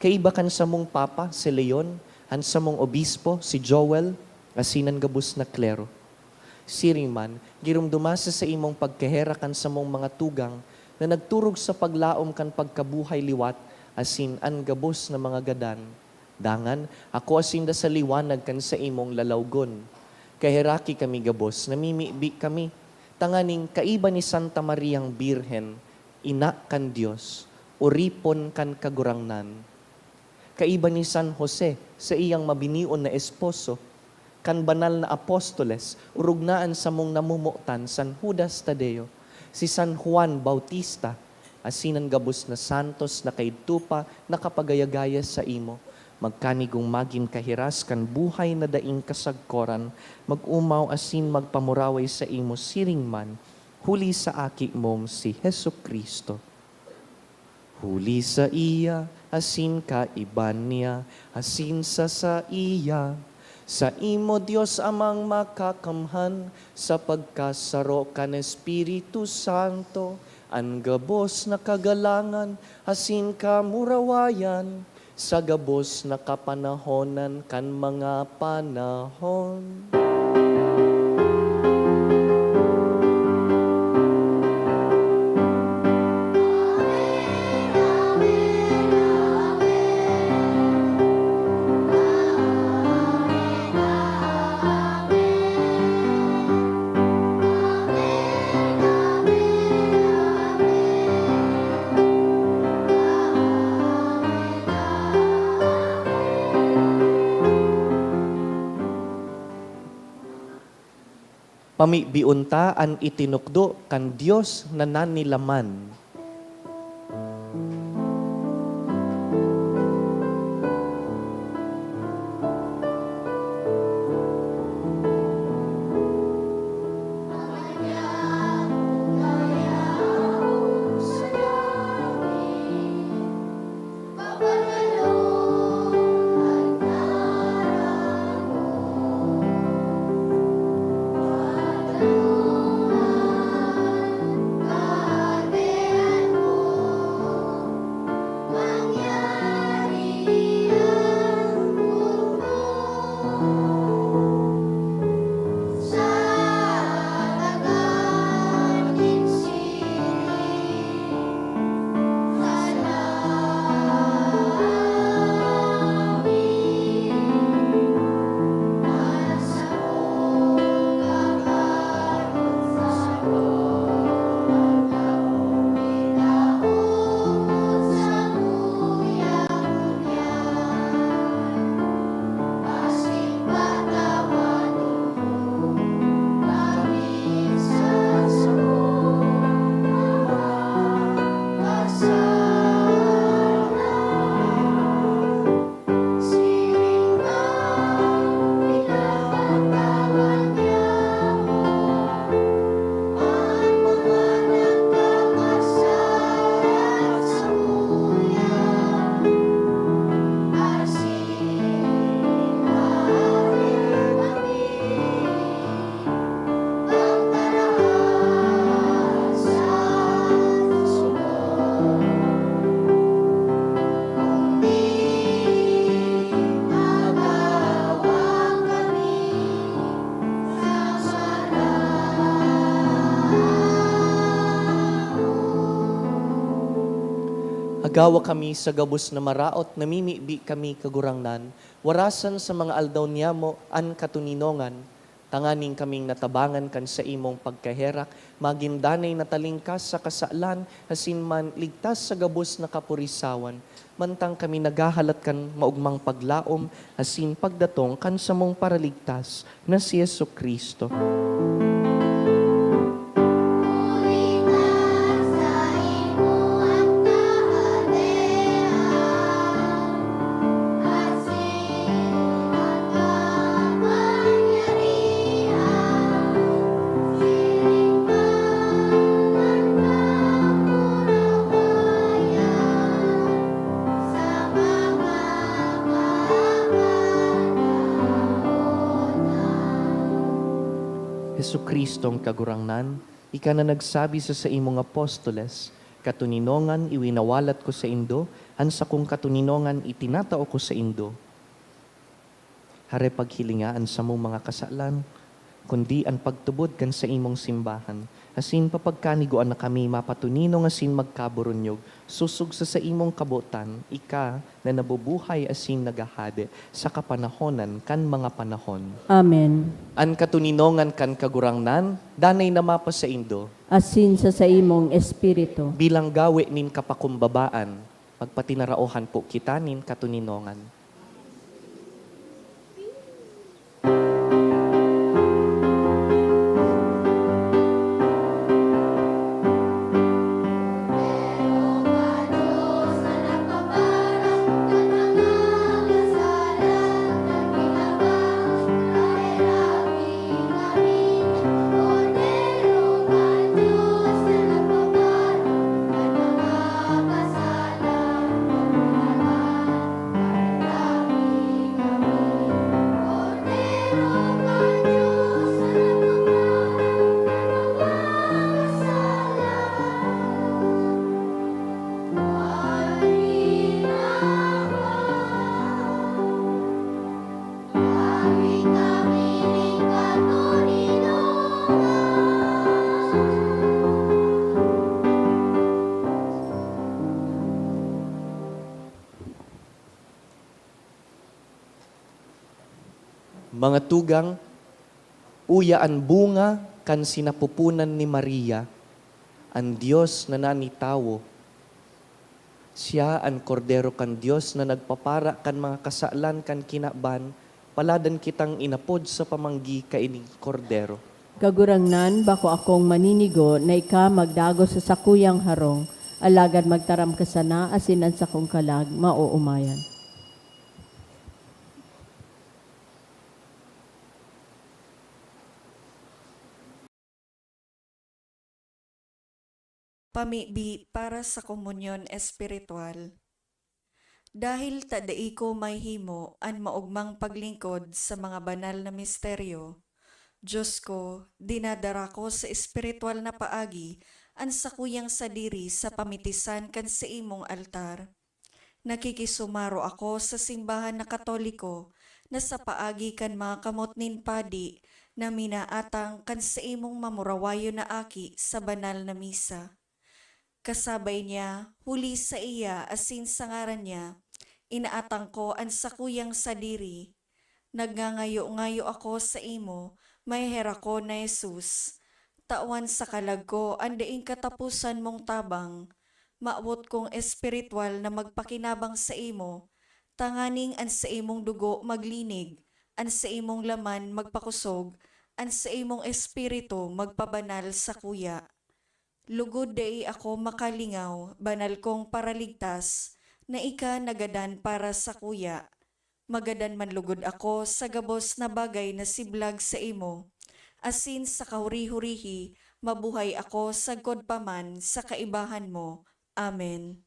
Kaiba kan samong Papa, si Leon, an samong Obispo, si Joel, asin an gabos na klero. Siring man, giromdoma sa saimong pagkaherak an samong mga tugang na nagturog sa paglaom kan pagkabuhay liwat asin an gabos na mga gadan. Dangan, akoa sinda sa liwanag kan saimong lalawgon. Kaheraki kami gabos, namimibi kami, tanganing kaiba ni Santa Mariang Birhen, ina kan Dios, oripon kan Kagurangnan. Kaiba ni San Jose, saiyang mabinion na esposo, kan banal na apostoles, orog na an samong namomotan, San Judas Tadeo, si San Juan Bautista, asin an gabos na santos na kaidto pa nakapagayagaya saimo, magkanigong magin kahiras kan buhay na daing kasagkoran, mag-omaw asin magpamuraway saimo siring man, huli sa Aki mong si Jesu-Cristo. Huli saiya, asin kaiba niya, asin sa saiya, saimo, Dios Amang Makakamhan, sa pagkasaro kan Espiritu Santo, an gabos na kagalangan asin kamurawayan, sa gabos na kapanahonan kan mga panahon. Pamibion ta an itinukdo kan Dios na nanilaman. Dawa kami sa gabos na maraot, namimibi kami, Kagurangnan, warasan sa mga aldaw niyamo an katoninongan, tanganing kaming natabangan kan saimong pagkaherak, magin danay na talingkas sa kasalan, asin man ligtas sa gabos na kapurisawan, mantang kami naghahalat kan maogmang paglaom asin pagdatong kan samong Paraligtas na si Jesu-Cristo. Jesu-Cristong Kagurangnan, ika na nagsabi sa saimong apostoles, "Katoninongan iwinawalat ko saindo, an sakong katoninongan itinatao ko saindo." Hare paghilinga an samong mga kasalan, kundi an pagtubod kan saimong simbahan, asin papagkanigoan na kami mapatoninong asin magkaburunyog, sosog sa saimong kabotan, ika na nabubuhay asin naghahade sa kapanahonan kan mga panahon. Amen. An katoninongan kan Kagurangnan, danay na mapasaindo. Asin sa saimong espiritu. Bilang gawe nin kapakumbabaan, magpatinaraohan po kita nin katoninongan. Mga tugang, uya an bunga kan sinapupunan ni Maria, an Dios na nanitawo. Siya an Kordero kan Dios na nagpapara kan mga kasalan kan kinaban, paladan kitang inapod sa pamanggi kaining Kordero. Kagurangnan, bako akong maninigo na ika magdagos sa sakuyang harong, alagad magtaram ka sana asin an sakong kalag maoomayan. Pamibi para sa komunyon espiritual. Dahil ta dai ko mahihimo an maogmang paglingkod sa mga banal na misteryo, Dios ko, dinadara ko sa espiritual na paagi an sakuyang sadiri sa pamitisan kan saimong altar. Nakikisumaro ako sa simbahan na Katoliko na sa paagi kan mga kamot nin padi na minaatang kan saimong mamurawayon na aki sa banal na misa. Kasabay niya, huli saiya asin sa ngaran niya, inaatang ko an sakuyang sadiri. Nagngangayo-ngayo ako saimo, maheherak ko na Jesus. Tawan sa kalag ko an daing kataposan mong tabang. Mawot kong espiritual na magpakinabang saimo, tanganing an saimong dugo maglinig, an saimong laman magpakosog, an saimong espiritu magpabanal sakuya. Lugod dai ako makalingaw, banal kong Paraligtas, na ika nagadan para sakuya. Magadan man lugod ako sa gabos na bagay na siblag saimo, asin sa kahuri-hurihi mabuhay ako sagkod pa man sa kaibahan mo. Amen.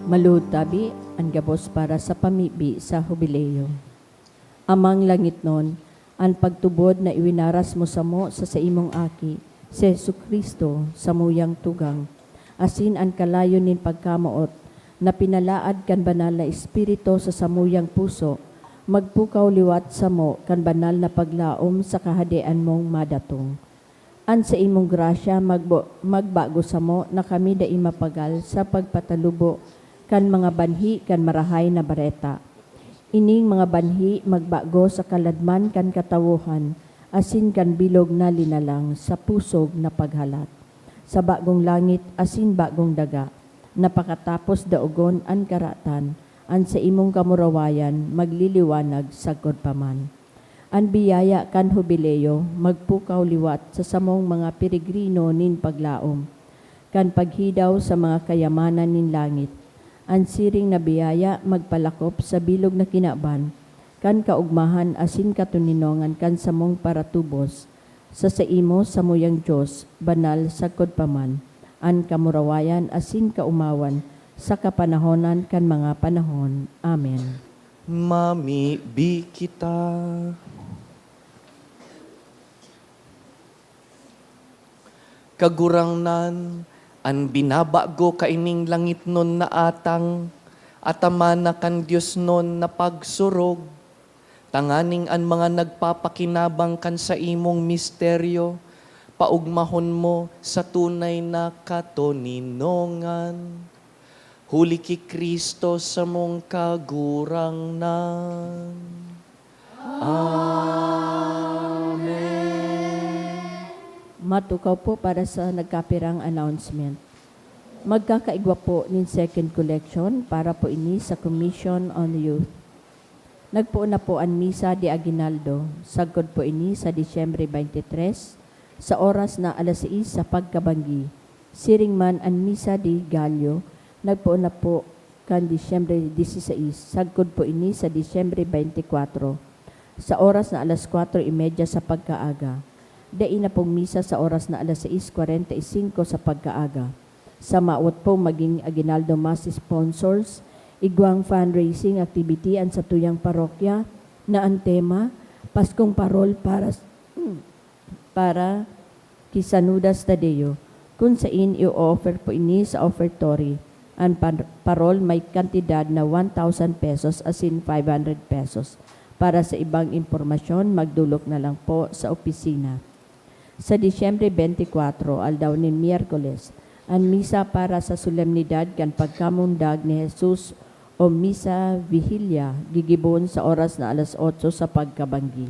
Maluhod tabi an gabos para sa pamibi sa Hubileo. Amang langitnon, an pagtubod na iwinaras mo samo sa saimong Aki, si Jesu-Cristo, samuyang tugang, asin an kalayo nin pagkamoot na pinalaad kan Banal na Espiritu sa samuyang puso, magpukaw liwat samo kan banal na paglaom sa Kahadean mong madatong. An saimong grasya magbo-, magbago samo na kami dai mapagal sa pagpatalubo kan mga banhi kan Marahay na Bareta. Ining mga banhi magbago sa kaladman kan katawohan asin kan bilog na linalang sa pusog na paghalat. Sa bagong langit asin bagong daga, na pakatapos daogon an karatan, an saimong kamurawayan magliliwanag sagkod pa man. An biyaya kan Hubileo magpukaw liwat sa samong mga peregrino nin paglaom, kan paghidaw sa mga kayamanan nin langit. An siring na biyaya magpalakop sa bilog na kinaban, kan kaogmahan asin katoninongan kan samong paratubos, sa saimo, samuyang Dios, banal sagkod pa man, an kamurawayan asin kaomawan sa kapanahonan kan mga panahon. Amen. Mamibi kita. Kagurangnan, an binabago kaining langitnon na atang, atamana kan diosnon na pagsurog, tanganing an mga nagpapakinabang kan saimong misteryo, paogmahon mo sa tunay na katoninongan. Huli ki Cristo samong Kagurangnan. Amen. Matukaw po para sa nagkapirang announcement. Magkakaigwa po nin second collection para po ini sa Commission on Youth. Nagpoon na po an Misa de Aguinaldo, sagkod po ini sa Disyembre twenty-three, sa oras na alas sais sa pagkabanggi. Siring man an Misa de Gallo, nagpoon na po kan Disyembre dieciséis, sagkod po ini sa Disyembre twenty-four, sa oras na alas kwatro y media sa pagkaaga. Dai na pong misa sa oras na alas sais kwarenta y singko sa pagkaaga. Sa mawot po magin Aguinaldo Mass sponsors, igwang fundraising activity an satuyang parokya na an tema, Paskong Parol para s-, para ki San Judas Tadeo, kun sain i-o-offer po ini sa offertory. An par-, parol may kantidad na one thousand pesos asin five hundred pesos. Para sa ibang impormasyon, magdolok na lang po sa opisina. Sa Disyembre twenty-four, aldaw nin Miyerkules, an misa para sa solemnidad kan pagkamundag ni Jesus o Misa Vigilia gigibohon sa oras na alas otso sa pagkabanggi.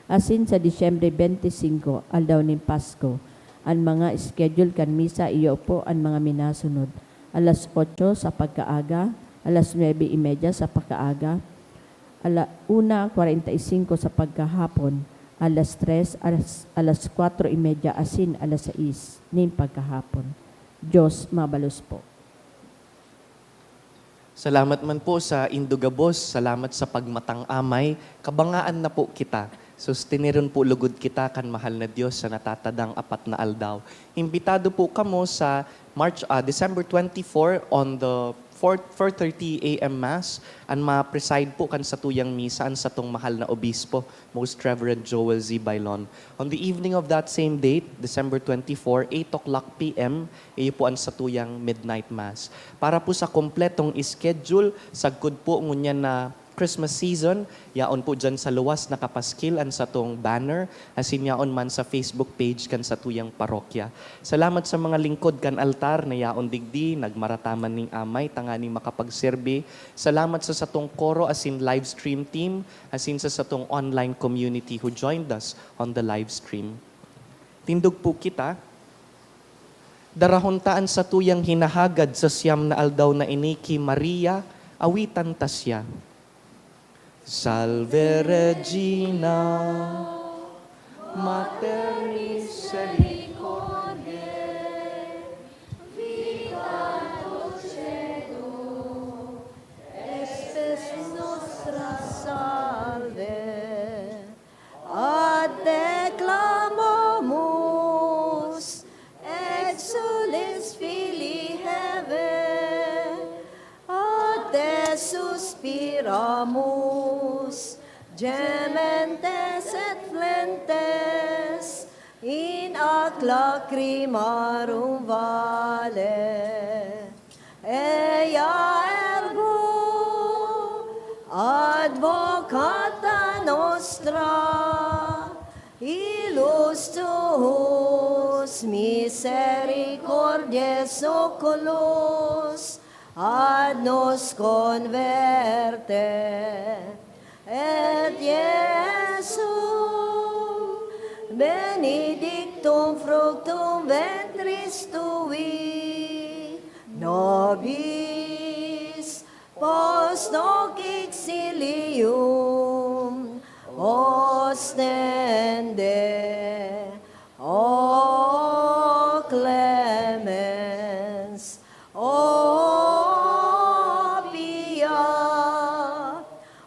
Asin sa Disyembre twenty-five, aldaw nin Pasko, an mga schedule kan misa iyo po an mga minasunod: alas otso sa pagkaaga, alas nuebe y media sa pagkaaga, ala una kwarenta y singko sa pagkahapon, alas tres, alas, alas kwatro y media asin alas sais nin pagkahapon. Diyos mabalos po. Salamat man po sa indo gabos. Salamat sa pagmatang-amay. Kabangaan na po kita. Sustiniron po lugod kita kan mahal na Dios sa natatadang apat na aldaw. Imbitado po kamo sa March, ah, December twenty-four on the four, four thirty A M Mass. An ma-preside po kan satuyang misa an satong mahal na obispo, Most Reverend Joel Z. Bailon. On the evening of that same date, December twenty-four, eight o'clock P M, iyo po an satuyang midnight mass. Para po sa kompletong schedule, sagkod po ngunyan na Christmas season, yaon po dyan sa luwas nakapaskil an satong banner, asin yaon man sa Facebook page kan satuyang parokya. Salamat sa mga lingkod kan altar na yaon digdi, nagmarataman ning amay tanganing makapagserbi. Salamat sa satong koro asin live stream team, asin sa satong online community who joined us on the live stream. Tindog po kita. Darahon ta an satuyang hinahagad sa siyam na aldaw na ini ki Maria, awitan ta siya. Salve Regina, Mater Misericordiae, Vita Dulcedo, Spes Nostra Salve. Ad declamomus, exsules Filii Hevae, Ramos, Gementes et Flentes, in ac lacrimarum valle. Ea ergo advocata nostra, ilus tuus misericordiae oculos ad nos converte. Et Iesu, benedictum fructum ventris tui, nobis post hoc exilium ostende. O clemens, o pia,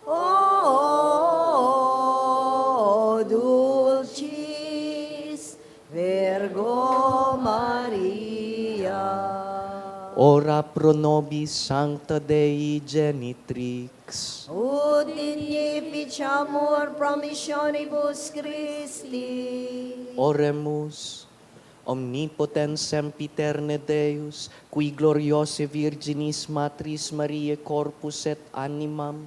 o dulcis Virgo Maria. Ora pro nobis, Sancta Dei Genitrix. Ut dignificiamur promissionibus Christi. Oremus. Omnipotens sempiterne Deus, qui gloriose Virginis Matris Mariae corpus et animam,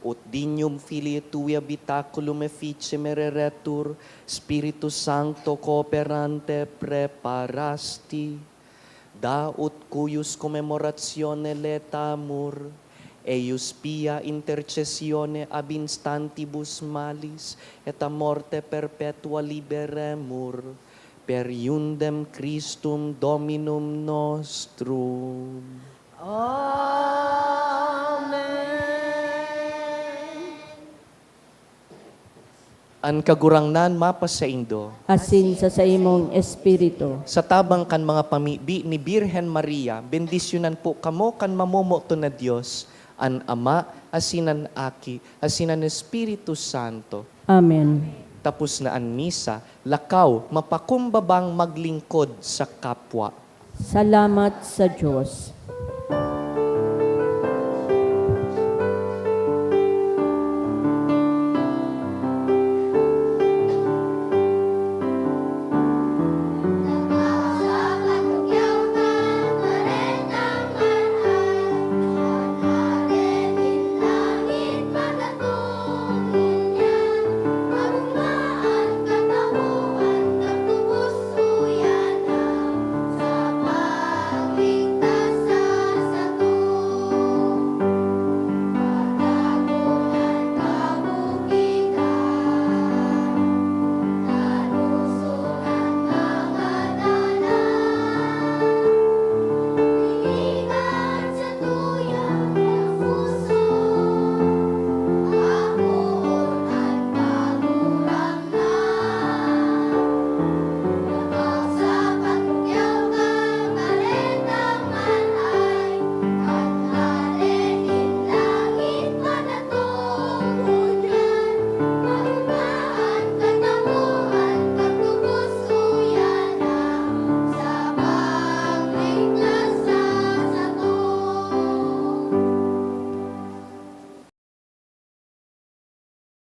ut dignum Filii Tui habitaculum efficem ereretur, Spiritu Sancto cooperante preparasti, da ut cuius commemoratione laetamur, eius pia intercessione ab instantibus malis et a morte perpetua liberemur, per iundem Christum Dominum nostrum. Amen. An Kagurangnan mapasaindo. Asin sa saimong espiritu. Sa tabang kan mga pamibi ni Birhen Maria, bendisyonan po kamo kan mamomoton na Dios, an Ama, asin an Aki, asin an Espiritu Santo. Amen. Tapos na an misa, lakaw, mapakumbabang maglingkod sa kapwa. Salamat sa Diyos.